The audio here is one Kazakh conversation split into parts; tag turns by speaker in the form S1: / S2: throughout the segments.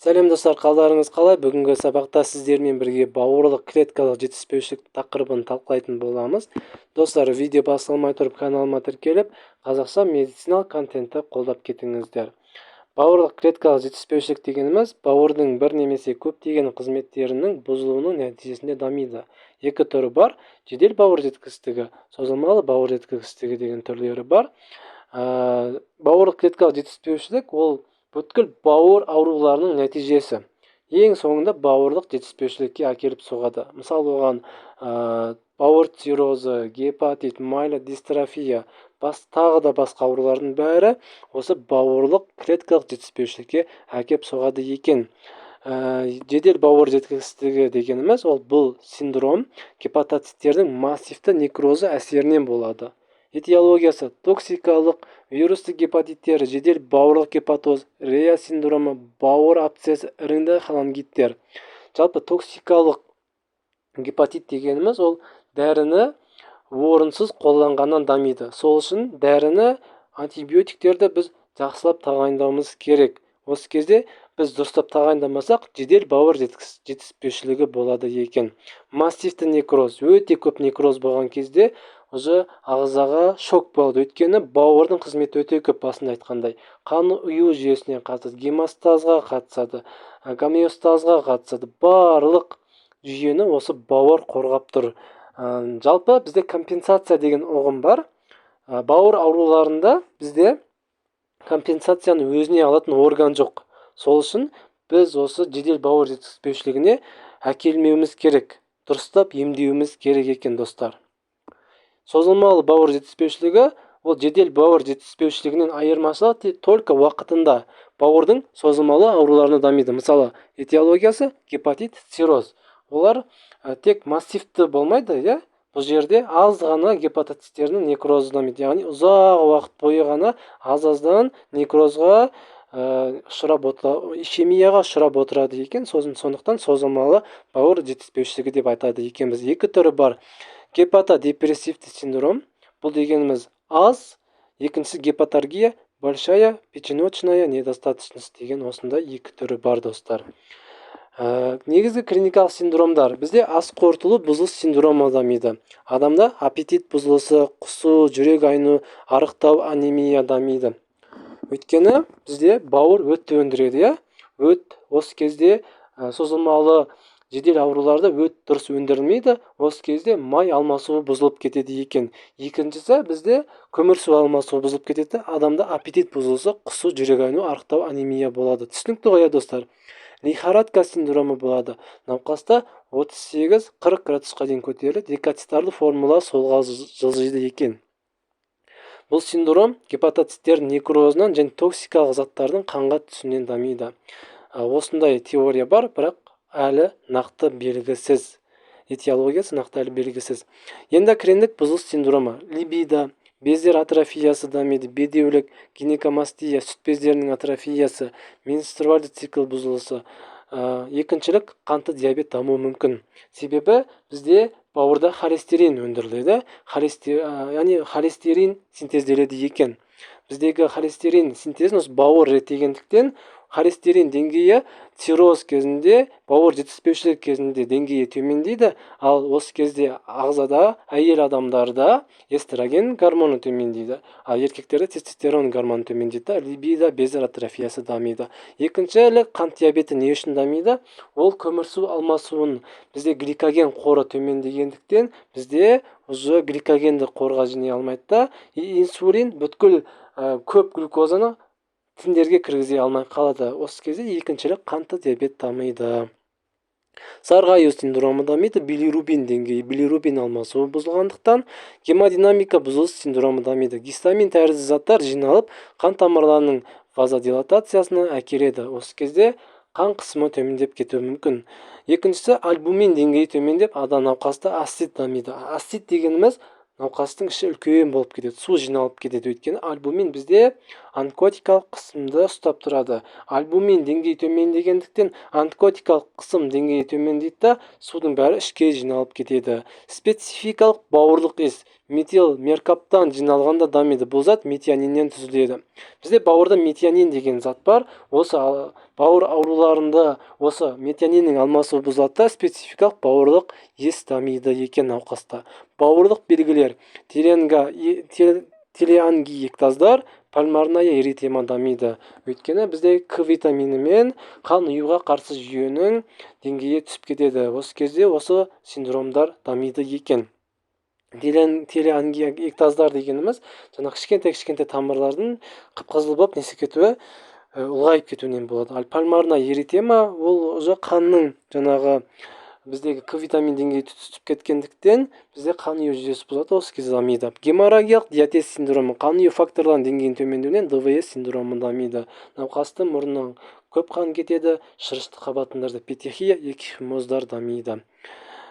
S1: Сәлем, достар! Қалдарыңыз қалай? Бүгінгі сабақта сіздермен бірге бауырлық клеткалық жетіспеушілік тақырыбын талқылайтын боламыз. Достар, видео басталмай тұрып, каналыма тіркеліп, қазақша медициналық контентті қолдап кетіңіздер. Бауырлық клеткалық жетіспеушілік дегеніміз бауырдың бір немесе көптеген қызметтерінің бұзылуының нәтижесінде дамиды. Екі түрі бар: жедел бауыр жеткіншіктігі, созылмалы бауыр жеткіншіктігі деген түрлері бар. Бауырлық клеткалық жетіспеушілік ол бүткіл бауыр ауруларының нәтижесі, ең соңында бауырлық жетіспеушілікке әкеліп соғады. Мысалы, оған бауыр циррозы, гепатит, миелодистрофия, тағы да басқа аурулардың бәрі осы бауырлық клеткалық жетіспеушілікке әкеп соғады екен. Жедел бауыр жеткіншіктігі дегеніміз ол бұл синдром гепатоциттердің массивті некрозы әсерінен болады. Этиологиясы: токсикалық, вирусты гепатиттер, жедел бауырлық гепатоз, Рея синдромы, бауыр абсцесі, іріңді холангиттер. Жалпы, токсикалық гепатит дегеніміз ол дәріні орынсыз қолданғаннан дамиды. Сол үшін дәріні, антибиотиктерді біз жақсылап тағайындауымыз керек. Осы кезде біз дұрыстап тағайындамасақ, жедел бауыр жетіспеушілігі болады екен. Массивті некроз, өте көп некроз болған кезде уже ағзаға шок болады, өйткені бауырдың қызметі өте көп. Басында айтқандай, қан ұю жүйесіне қатысады, гемостазға қатысады, гомеостазға қатысады. Барлық жүйені осы бауыр қорғап тұр. Жалпы, бізде компенсация деген ұғым бар. Бауыр ауруларында бізде компенсацияны өзіне алатын орган жоқ. Сол үшін біз осы жедел бауыр жетіспеушілігіне әкелмеуіміз керек, дұрыстап емдеуіміз керек екен, достар. Созылмалы бауыр жетіспеушілігі ол жедел бауыр жетіспеушілігінен айырмашылығы только уақытында бауырдың созылмалы ауруларына дамиды. Мысалы, этиологиясы гепатит, цирроз. Олар тек массивті болмайды, иә, бұл жерде аз ғана гепатоциттердің некрозы дамиды, яғни ұзақ уақыт бойы ғана аз аздан некрозға ұшырап, ишемияға ұшырап отырады екен. Сосын сондықтан созылмалы бауыр жетіспеушілігі деп айтады екенбіз. Екі түрі бар: гепатодепрессивті синдром, бұл дегеніміз аз, екіншісі гепаталгия, большая печеночная недостаточность деген осындай екі түрі бар, достар. Негізгі клиникалық синдромдар: бізде ас қорытылу бұзылыс синдромы дамиды. Адамда аппетит бұзылысы, құсу, жүрек айну, арықтау, анемия дамиды. Өйткені бізде бауыр өтті өндіреді, иә, өт. Осы кезде созылмалы жедел ауруларда өт дұрыс өндірілмейді. Осы кезде май алмасуы бұзылып кетеді екен. Екіншісі, бізде көмірсу алмасуы бұзылып кетеді. Адамда аппетит бұзылысы, құсу, жүрек айну, арықтау, анемия болады. Түсінікті ғой, иә, достар? Лихорадка синдромы болады. Науқаста 38-40 градусқа дейін көтеріліп, лейкоцитарлы формула солға жылжиды екен. Бұл синдром гепатоциттердің некрозынан және токсикалық заттардың қанға түсуінен дамиды. Осындай теория бар, бірақ әлі нақты белгісіз, этиологиясы нақты әлі белгісіз. Эндокриндік бұзылыс синдромы: либидо, бездер атрофиясы дамиды, бедеулік, гинекомастия, сүт бездерінің атрофиясы, менструальды цикл бұзылысы, екіншілік қантты диабет дамуы мүмкін. Себебі бізде бауырда холестерин өндіріледі, яғни холестерин синтезделеді екен. Біздегі холестерин синтезін осы бауыр реттегендіктен, холестерин деңгейі цирроз кезінде, бауыр жетіспеушілік кезінде деңгейі төмендейді. Ал осы кезде ағзада әйел адамдарда эстроген гормоны төмендейді, ал еркектерде тестостерон гормоны төмендейді да, либидо, бездер атрофиясы дамиды. Екіншілік қант диабеті не үшін дамиды? Ол көмірсу алмасуын, бізде гликоген қоры төмендегендіктен, бізде уже гликогенді қорға жинай алмайды да, и инсулин бүткіл көп глюкозаны тіндерге кіргізе алмай қалады. Осы кезде екіншілік қантты диабет дамиды. Сарғаю синдромы дамиды, билирубин деңгейі, билирубин алмасуы бұзылғандықтан. Гемодинамика бұзылыс синдромы дамиды. Гистамин тәрізді заттар жиналып, қан тамырларының вазодилатациясына әкеледі. Осы кезде қан қысымы төмендеп кетуі мүмкін. Екіншісі, альбумин деңгейі төмендеп, адам, науқаста асцит дамиды. Асцит дегеніміз науқастың іші үлкен болып кетеді, су жиналып кетеді, өйткені альбумин бізде Онкотикалық қысымды ұстап тұрады. Альбумин деңгейі төмендегендіктен, онкотикалық қысым деңгейі төмендейді да, судың бәрі ішке жиналып кетеді. Спецификалық бауырлық иіс метилмеркаптан жиналғанда дамиды. Бұл зат метиониннен түзіледі. Бізде бауырда метионин деген зат бар. Осы бауыр ауруларында осы метиониннің алмасуы бұзылады да, спецификалық бауырлық иіс дамиды екен науқаста. Бауырлық белгілер: телеангиэктаздар, пальмарная эритема дамиды. Өйткені бізде К витамині мен қан ұюға қарсы жүйенің деңгейі түсіп кетеді. Осы кезде осы синдромдар дамиды екен. Телеангиэктаздар дегеніміз жаңағы кішкентай кішкентай тамырлардың қып-қызыл болып несі кетуі, ұлғайып кетуінен болады. Ал пальмарная эритема ол уже қанның, жаңағы біздегі К витамин деңгейі түсіп кеткендіктен, бізде қан ұю жүйесі бұзылады, осы кезде дамиды. Геморрагиялық диатез синдромы қан ұю факторларының деңгейінің төмендеуінен ДВС синдромы дамиды. Науқастың мұрнынан көп қан кетеді, шырышты қабатындарда петехия, экхимоздар дамиды.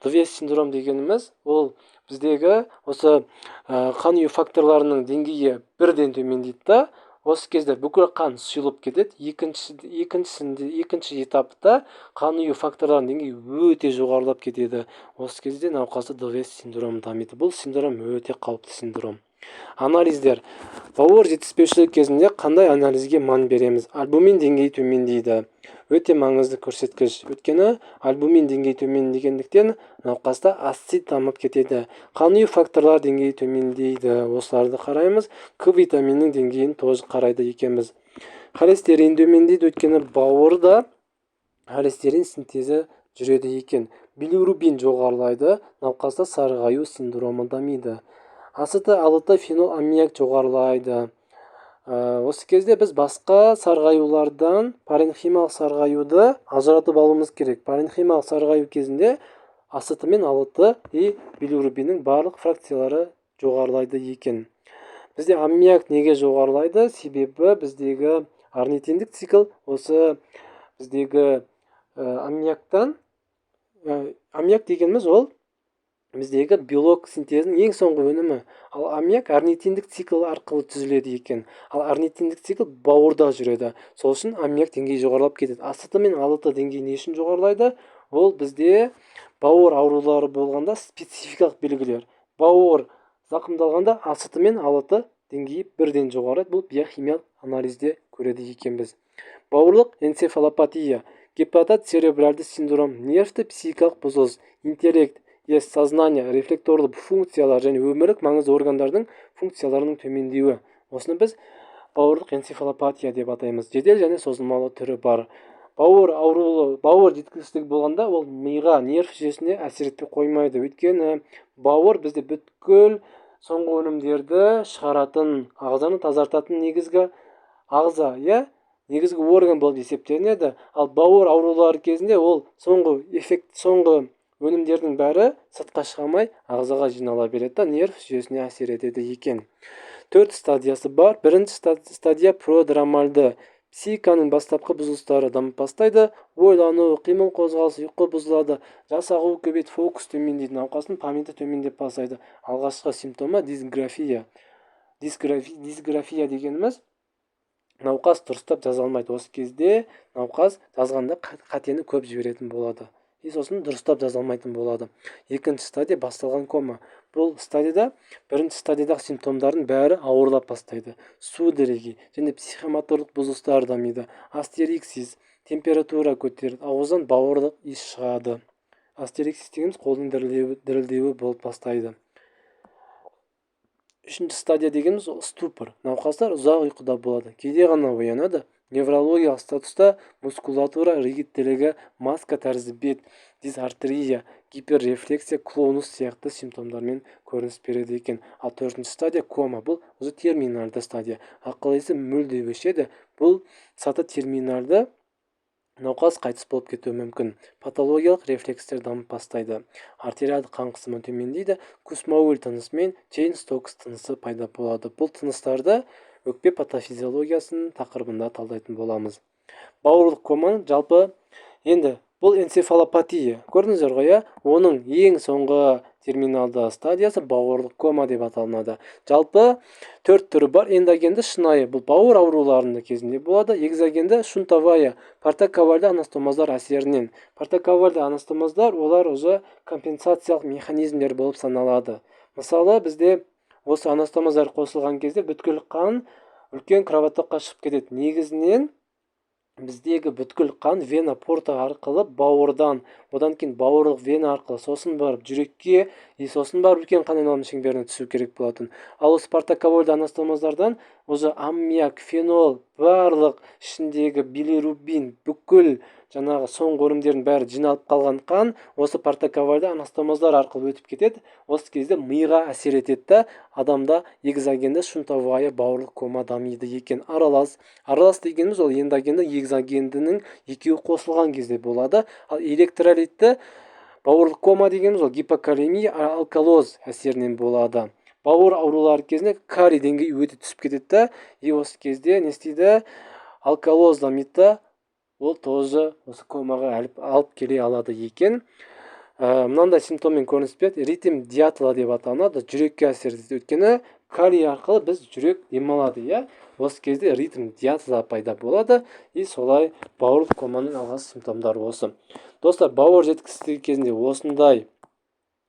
S1: ДВС синдром дегеніміз ол біздегі осы қан ұю факторларының деңгейі бірден төмендейді да, осы кезде бүкіл қан сұйылып кетеді. Екіншісінде, екінші этапта қан ұю факторларының деңгейі өте жоғарылап кетеді. Осы кезде науқаста ДВС синдромы дамиды. Бұл синдром өте қауіпті синдром. Анализдер. Бауыр жетіспеушілігі кезінде қандай анализге мән береміз? Альбумин деңгейі төмендейді, өте маңызды көрсеткіш. Өйткені альбумин деңгейі төмендегендіктен, науқаста асцит дамып кетеді. Қан ұю факторлар деңгейі төмендейді, осыларды қараймыз. К витаминінің деңгейін тоже қарайды екенбіз. Холестерин төмендейді, өйткені бауырда холестерин синтезі жүреді екен. Билирубин жоғарылайды, науқаста сарғаю синдромы дамиды. АСТ, АЛТ, фенол, аммиак жоғарылайды. Осы кезде біз басқа сарғаюлардан паренхималық сарғаюды ажыратып алуымыз керек. Паренхималық сарғаю кезінде АСТ мен АЛТ и билирубиннің барлық фракциялары жоғарылайды екен. Бізде аммиак неге жоғарылайды? Себебі біздегі орнитиндік цикл осы біздегі аммиактан. Аммиак дегеніміз ол біздегі белок синтезінің ең соңғы өнімі. Ал аммиак орнитиндік цикл арқылы түзіледі екен. Ал орнитиндік цикл бауырда жүреді, сол үшін аммиак деңгейі жоғарылап кетеді. АСТ мен АЛТ деңгейі не үшін жоғарылайды? Ол бізде бауыр аурулары болғанда спецификалық белгілер. Бауыр зақымдалғанда АСТ мен АЛТ деңгейі бірден жоғарылайды. Бұл биохимиялық анализде көреді екенбіз. Бауырлық энцефалопатия: гепатоцеребральды синдром, нервті психикалық бұзылыс, интеллект, ес, сознание, рефлекторлы функциялар және өмірлік маңызды органдардың функцияларының төмендеуі. Осыны біз бауырлық энцефалопатия деп атаймыз. Жедел және созылмалы түрі бар. Бауыр ауруы, бауыр жеткіліксіздігі болғанда, ол миға, нерв жүйесіне әсер етпей қоймайды. Өйткені бауыр бізде бүткіл соңғы өнімдерді шығаратын, ағзаны тазартатын негізгі ағза, иә, негізгі орган болып есептелінеді. Ал бауыр аурулары кезінде ол соңғы эффект, соңғы өнімдердің бәрі сыртқа шыға алмай, ағзаға жинала береді да, нерв жүйесіне әсер етеді екен. Төрт стадиясы бар. Бірінші стадия продромальды. Психиканың бастапқы бұзылыстары дамып бастайды: ойлану, қимыл қозғалыс, ұйқы бұзылады, жас ағуы көбейеді, фокус төмендейді, науқастың памяті төмендеп бастайды. Алғашқы симптомы дисграфия. Дисграфия дегеніміз науқас дұрыстап жаза алмайды. Осы кезде науқас жазғанда қатені көп жіберетін болады и сосын дұрыстап жаза алмайтын болады. Екінші стадия басталған кома. Бұл стадияда бірінші стадиядағы симптомдардың бәрі ауырлап бастайды. Судороги және психомоторлық бұзылыстар дамиды, астериксис, температура көтеріледі, ауыздан бауырлық иіс шығады. Астериксис дегеніміз қолдың дірілдеуі болып бастайды. Үшінші стадия дегеніміз ол ступор. Науқастар ұзақ ұйқыда болады, кейде ғана оянады. Неврологиялық статуста мускулатура ригидтілігі, маска тәрізді бет, дизартрия, гиперрефлексия, клонус сияқты симптомдармен көрініс береді екен. Ал төртінші стадия кома. Бұл уже терминальды стадия, ақыл есі мүлде өшеді. Бұл саты терминальды, науқас қайтыс болып кетуі мүмкін. Патологиялық рефлекстер дамып бастайды, артериалды қан қысымы төмендейді, Кусмауль тынысы мен Чейн Стокс тынысы пайда болады. Бұл тыныстарды өкпе патофизиологиясының тақырыбында талдайтын боламыз. Бауырлық команың жалпы енді бұл энцефалопатия, көрдіңіздер ғой, иә, оның ең соңғы Терминалды стадиясы бауырлық кома деп аталынады. Жалпы төрт түрі бар. Эндогенді шынайы, бұл бауыр ауруларында кезінде болады. Экзогенді шунтовая, портокавальды анастомоздар әсерінен. Портокавальды анастомоздар, олар уже компенсациялық механизмдер болып саналады. Мысалы, бізде осы анастомоздар қосылған кезде бүткіл қан үлкен кровотокқа шығып кетеді. Негізінен біздегі бүткіл қан вена порта арқылы бауырдан, одан кейін бауырлық вена арқылы, сосын барып жүрекке и сосын барып үлкен қан айналымы шеңберіне түсу керек болатын. Ал осы портокавальды анастомоздардан уже аммиак, фенол, барлық ішіндегі билирубин, бүкіл жаңағы соңғы өрімдердің бәрі жиналып қалған қан осы портокавальды анастомоздар арқылы өтіп кетеді. Осы кезде миға әсер етеді да, адамда экзогенді шунтовая бауырлық кома дамиды екен. Аралас. Аралас дегеніміз ол эндогенді, экзогендінің екеуі қосылған кезде болады. Ал электролитті бауырлық кома дегеніміз ол гипокалемия, алкалоз әсерінен болады. Бауыр аурулары кезінде калий деңгейі өте түсіп кетеді да, и осы кезде не істейді? Алкалоз дамиды да, ол тоже осы комаға алып келе алады екен. Мынандай симптоммен көрініс береді, ритм Дятла деп аталынады. Жүрекке әсер етеді, өйткені калий арқылы біз жүрек демалады, иә. Осы кезде ритм Дятла пайда болады, и солай бауырлық команың алғашқы симптомдары осы. Достар, бауыр жеткіншсіздігі кезінде осындай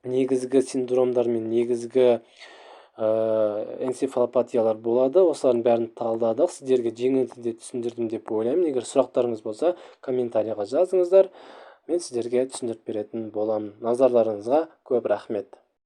S1: негізгі синдромдар мен негізгі энцефалопатиялар болады. Осылардың бәрін талдадық, сіздерге жеңіл тілде түсіндірдім деп ойлаймын. Егер сұрақтарыңыз болса, комментарийға жазыңыздар, мен сіздерге түсіндіріп беретін боламын. Назарларыңызға көп рахмет.